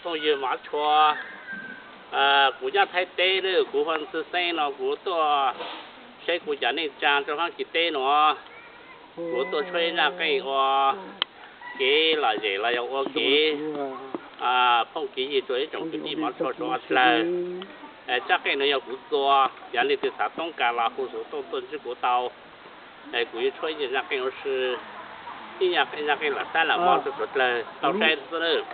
Phooj ywg Mov Tshua, kuv nyob Thaib teb, kuv hu Ntxwg Xeeb no, kuv tuaj saib kuv cov neej tsa rau Fab Kis teb no. Kuv tuaj tshuab ib zaj qeej ua kev lom zem los yog ua kev phooj kev ywg rau ib tsoom kwv tij Mov Tshua suav dlawg. Zaj qeej no yog kuv txua, yog leej twg xav toob kas los hu xov tooj tuaj ntsib kuv tau. Kuv yuav tshuab ib zaj qeej ua si, ib zaj qeej lam xab lam mog rau suav dlawg tau saib xwb nawb.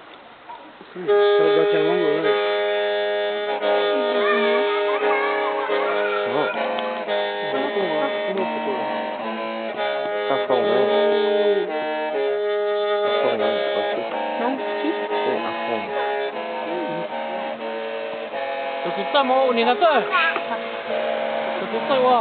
Tus txawj mus ua niam ntawd txawj. Tus txawj ua.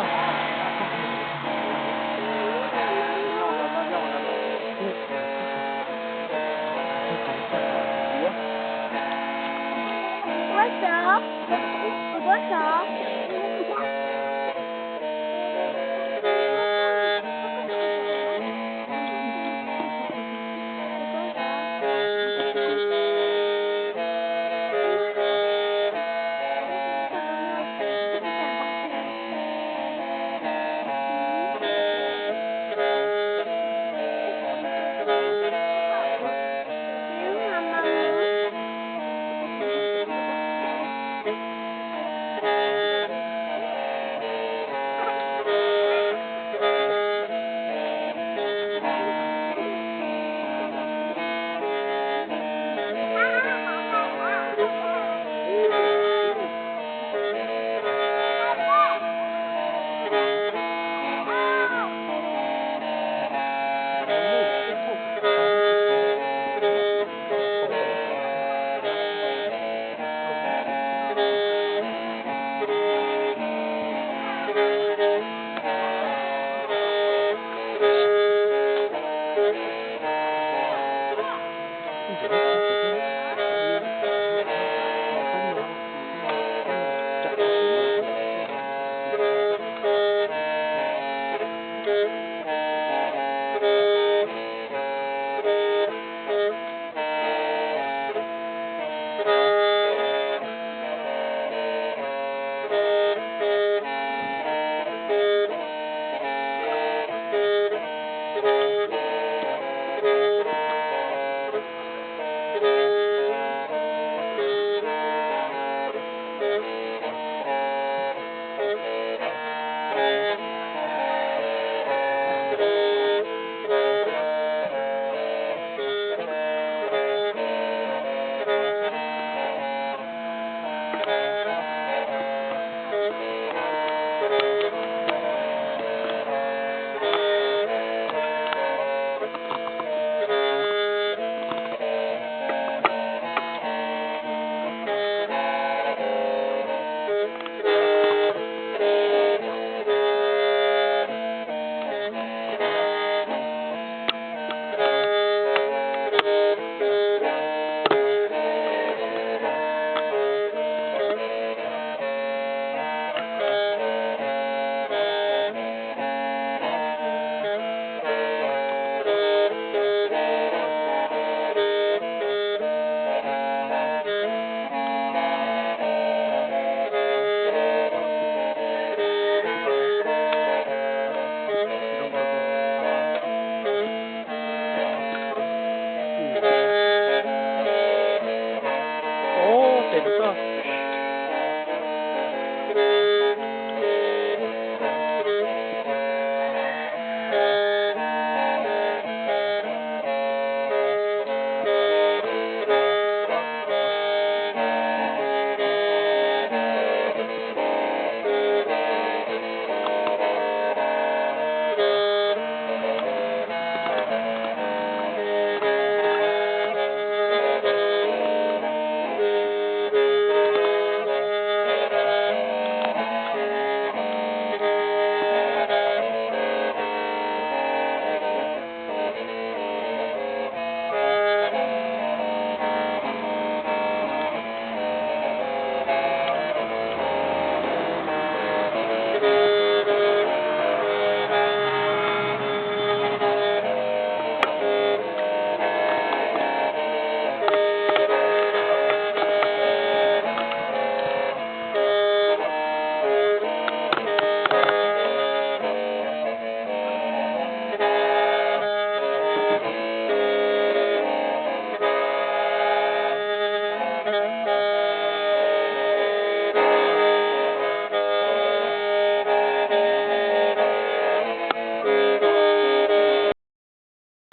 Tes tus txawj,